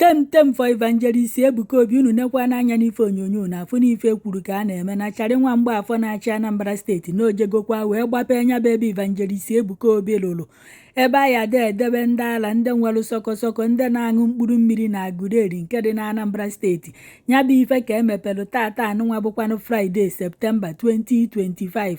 Tem tem for Evangelist Ebuka Obi. Unu nekwa n'anya n'ife onyonyo na afụ n'ife kwuru ka a na-eme na Charị nwa Mgbafọ na-achị Anambra Steeti na ojegokwa wee gbapee nya bụ ebe Evangelist Ebuka Obi lụrụ, ebe a ya de edebe ndị ala, ndị nwere sọkọsọkọ, ndị na-aṅụ mkpụrụ mmiri na Aguleri nke dị na Anambra Steeti. Ya bụ ife ka emepelụ tata anụnwa, bụkwanụ Fraịde, Septemba 2025.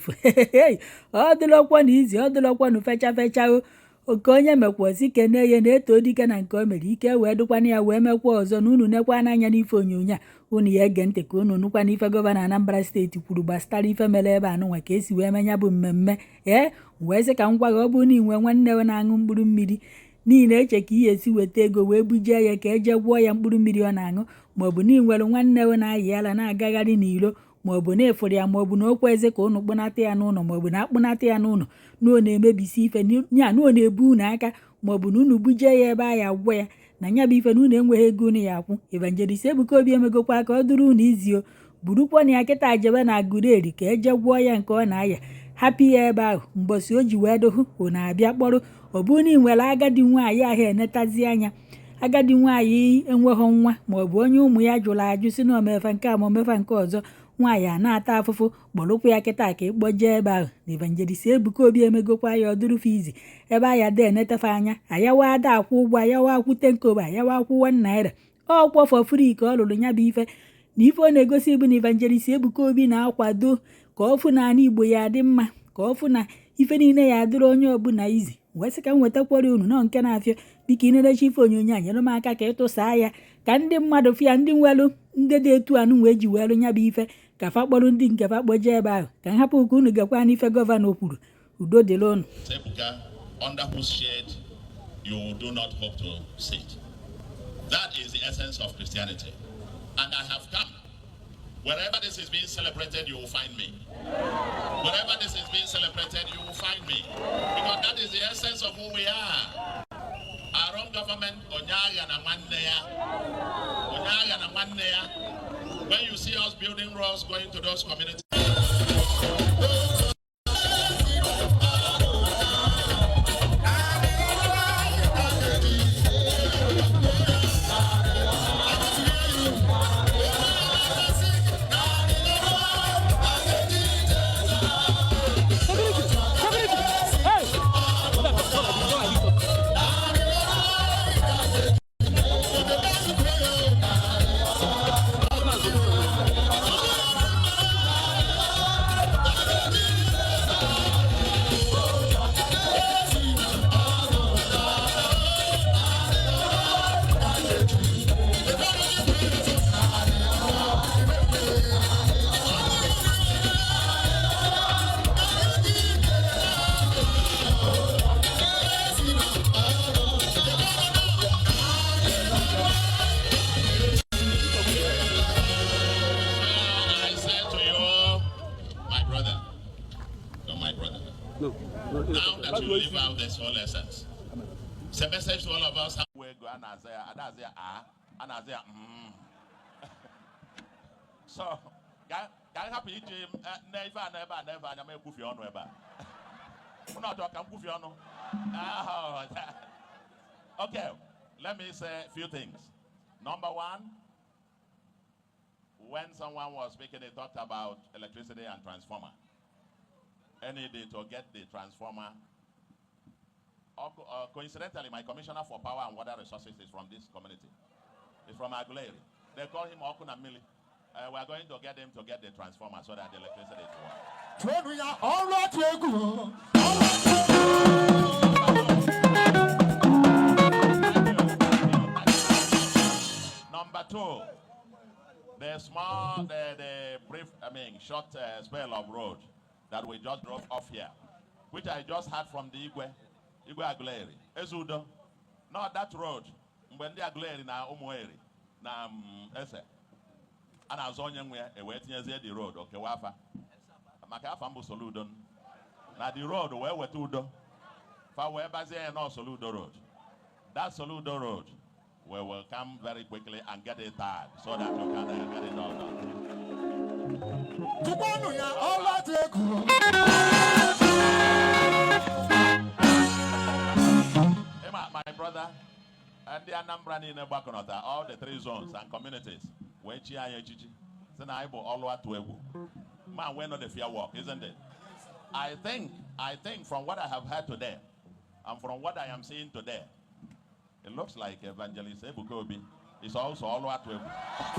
Ọ dịlọkwa na izi, ọ dịlọkwanụ fecha fecha o. Oke onye mekwa kene ya na-eto dike na nke o mere ike wee dụkwana ya wee mekwa ọzọ. Na unu nekwa n'anya n'ife onyonyo a, unu ya ege ntị ka unu nụkwa n'ife gọvanọ Anambra Steeti kwuru gbasara ife mere ebe anụnwa, ka esi wee menya bụ mmemme. Ee, wee sị ka m gwa gị, ọ bụrụ na ị nwee nwanne na-aṅụ mkpụrụ mmiri niile, eche ka ihe esi weta ego wee bujie ya ka eje gwọọ ya mkpụrụ mmiri ọ na-aṅụ, maọbụ na ị nwere nwanne na-ayị ala na-agagharị n'ilo, maọbụ na ịfụrụ ya, maọbụ na okwu eze ka ụnụ kpụnata ya n'ụlọ, maọbụ na akpụnata ya n'ụlọ na ọ na-emebisi ife ya, na ọ na-ebu unu aka, maọbụ na unu bujie ya ebe a ya agwọ ya na nya bụ ife na unu enweghị ego unu ya akwụ, Evangelist Ebuka Obi emegokwa ka ọ dụrụ unu izio. Burukwa na ya kịta jebe na Aguleri ka eje gwọọ ya nke ọ na-aya, hapụ ya ebe ahụ mbọsị o ji wee dụhụ unu abịa kpọrọ. Ọ bụrụ na ị nwere agadi nwaanyị ahụ enetazi anya, agadi nwaanyị enweghị nwa, maọbụ onye ụmụ ya jụrụ ajụ, si na omefa nke a ma omefa nke ọzọ, nwaanyị a na-ata afụfụ, kpọrọkwa ya kịta ka ịkpọjee ebe ahụ na Evangelist Ebuka Obi emegokwa ya ọ dụrụfa izi, ebe a ya de enetefe anya, ayawa ada akwụ ụgwọ, ayawa akwụte nkobo, ayawa akwụ 1 naira, ọkwọ for free ka ọ lụrụ ya bụ ife. Na ife ọ na-egosi bụ na Evangelist Ebuka Obi na-akwado ka ọ fụ na ala Igbo ya adị mma, ka ọ fụ na ife niile ya adịrị onye ọbụla izi. Wee sị ka m wetakwara unu nọ nke na-afịọ. Biko, ịnerecha ife onyonyo a, nyere m aka ka ịtụsaa ya ka ndị mmadụ fịa, ndị nwelụ ndị dị etu anụ wee ji wee nya bụ ife, ka fa kpọrọ ndị nke fa kpọjee ebe ahụ. Ka m hapụ ka unu gekwa n'ife gọvanọ kwuru. Udo dịrị unu. Ebuka, under whose shade you do not hope to sit. That is the essence of Christianity. And I have come. Wherever this is being celebrated, you will find me. Wherever this is being celebrated, you will find me. Because that is the essence of who we are. Our own government, Onye aghana nwanne ya. Onye aghana nwanne ya. When you see us building roads going to those communities, I say to you, my brother, not my brother, No. Now that you live out this whole essence, it's a message to all of us. We go and say, ah, and I say. So, ka anyị hapụ iji nne ife a na ebe a na ebe anya m ekwufie ọnụ ebe a. Unu ọchọ ka m kwufie ọnụ? Ah, okay, let me say a few things. Number one, when someone was speaking, they talked about electricity and transformer. Any day to get the transformer. Coincidentally, my commissioner for power and water resources is from this community. He's from Aguleri. They call him Okunamili. We are going to get him to get the transformer so that the electricity will work. Tụọnụ ya ọrụ atụ egwu ọrụ atụ egwu. Number two, the small, the brief, I mean, short spell of road that we just drove off here, which I just heard from the Igwe, Igwe Aguleri, Ezudo. Not that road, mgbe ndị Aguleri na Ụmụeri na Ese, a na-azọ onye nwe ya, e wee tinyezie the road, okewa afa. Maka afa mbụ Soludo, na the road wee weta udo. Fa wee bazie ya nọ Soludo Road. That Soludo Road, we will come very quickly and get it tarred so that you can get it all done. Tụkwanụ ya ọrụ atụ egwu. Hey, my brother, Ndị Anambra niile gbakọnọta, all the three zones and communities, wee chi anyị echichi sị na anyị bụ ọlụ atụ egwu. Man wey no dey fear work, isn't it? I think from what I have heard today and from what I am seeing today, it looks like Evangelist Ebuka Obi is also ọlụ atụ egwu.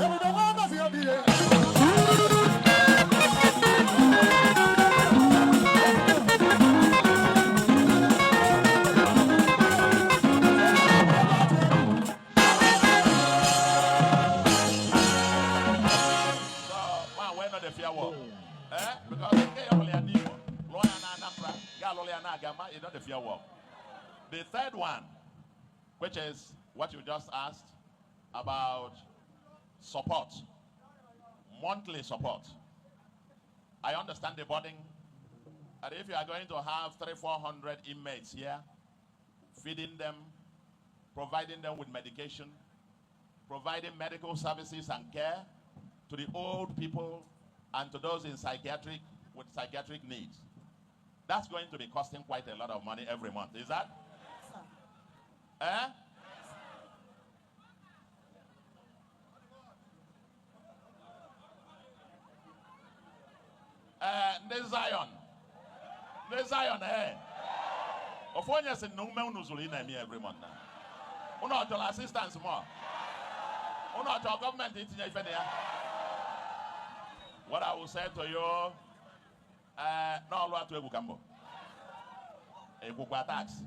Ebube nwa ngozi obi ye. So, man wey no dey fear work. Eh? Because nke ya lụrụ ya n'Imo, lụọ ya na Anambra, ga alụrụ ya na Agama, you no dey fear work. The third one, which is what you just asked about support, monthly support. I understand the burden that if you are going to have 300, 400 inmates here, feeding them, providing them with medication, providing medical services and care to the old people and to those in psychiatric with psychiatric needs. That's going to be costing quite a lot of money every month. Is that? Eh? Eh, ndị Zion. Ndị Zion, eh. Ofu onye sị na ume unu zuru ị na-eme every month now. Unu ọ chọrọ assistance more? Unu ọ chọrọ gọọmenti itinye ife na ya? What I will say to you, n'ọlụ atụ egwu ka mbụ. Ekwukwa tax.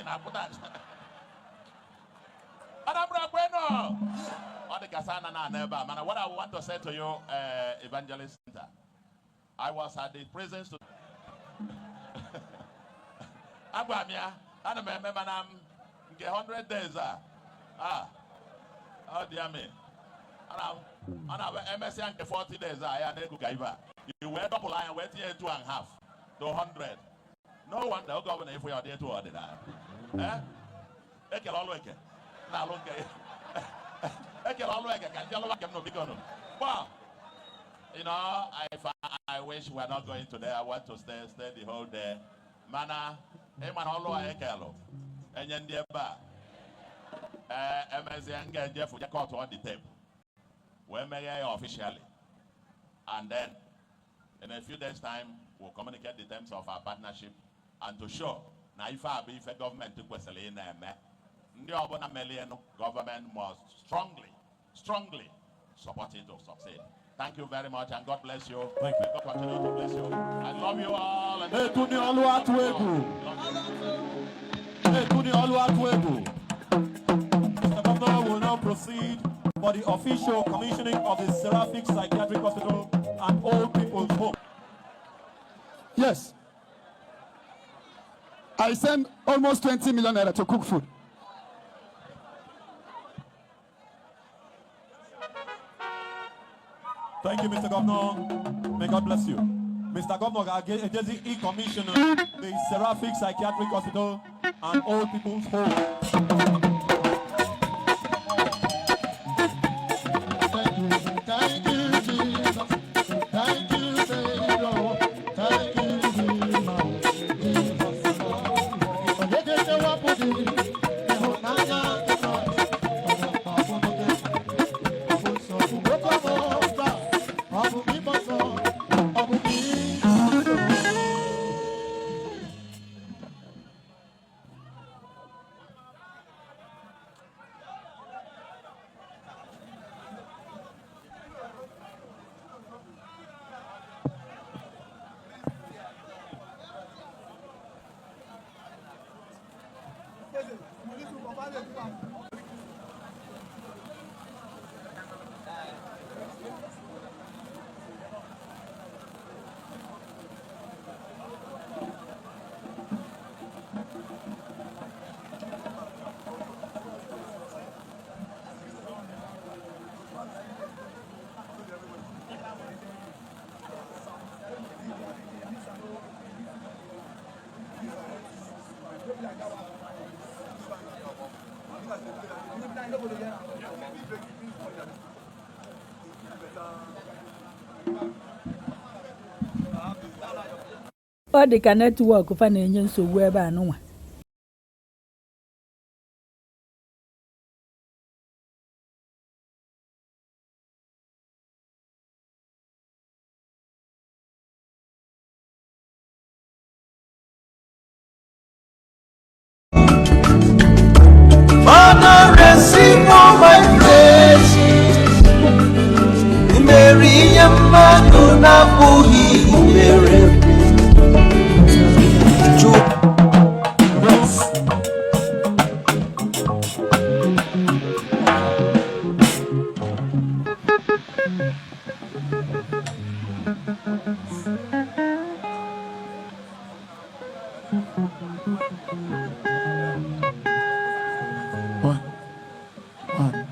Na-akwụ tax. Anambra kwenu! Ọ dị ka sa na na ebe a, mana what I want to say to you, Evangelist Center, I was at the prisons to agwa m ya, ana m eme mana m nke 100 days a, ah, ọ dị ya me. Ọ na emesịa nke 40 days a ya na-eku ka ibe a. I wee dọpụrụ anya wee tinye two and half to 100. No wonder oge ọbụla ịfụ ya ọ dị etu ọ dị na. Eh? Ekele ọlụ eke na-alụ nke ya. Ekele ọlụ eke ka ndị ọlụ nke m nọ biko nụ. Well, if I wish we're not going today, I want to stay the whole day. Mana, ị ma na ọlụ a ekelụ, enye ndị ebe a. Ee, emezie m ga-ejefu je cut on the tape. Wee meghee ya officially. And then, in a few days' time, we'll communicate the terms of our partnership and to show na ife a bụ ife gọọmenti kwesịrị ị na-eme. Ndị ọbụla melienụ, gọọmenti must strongly, strongly support it to succeed. Thank you very much and God bless you. Thank you. May God continue to bless you. I love you all. And Etu ni ọlụ atụ egwu. Love you. Etu ni ọlụ atụ egwu. Mr. Governor will now proceed for the official commissioning of the Seraphic Psychiatric Hospital and Old People's Home. Yes. I send almost 20 million naira to cook food. Thank you, Mr. Governor. May God bless you. Mr. Governor ga-ejezi e-commission the Seraphic Psychiatric Hospital and Old People's Home. Thank you, Jesus. Thank you, Savior. Thank you, Jesus. Onye ga-ekewapụ gị ịhụnanya nke Kraịst? Ọ bụ gị, ọ bụ nsogbu oke ọ bụ ịgba ọsọ, ọ bụ nsogbu. Ọ dị ka network fa na-enye nsogbu ebe a nụnwa. na-apụghị imere m. Chukwu. One, one.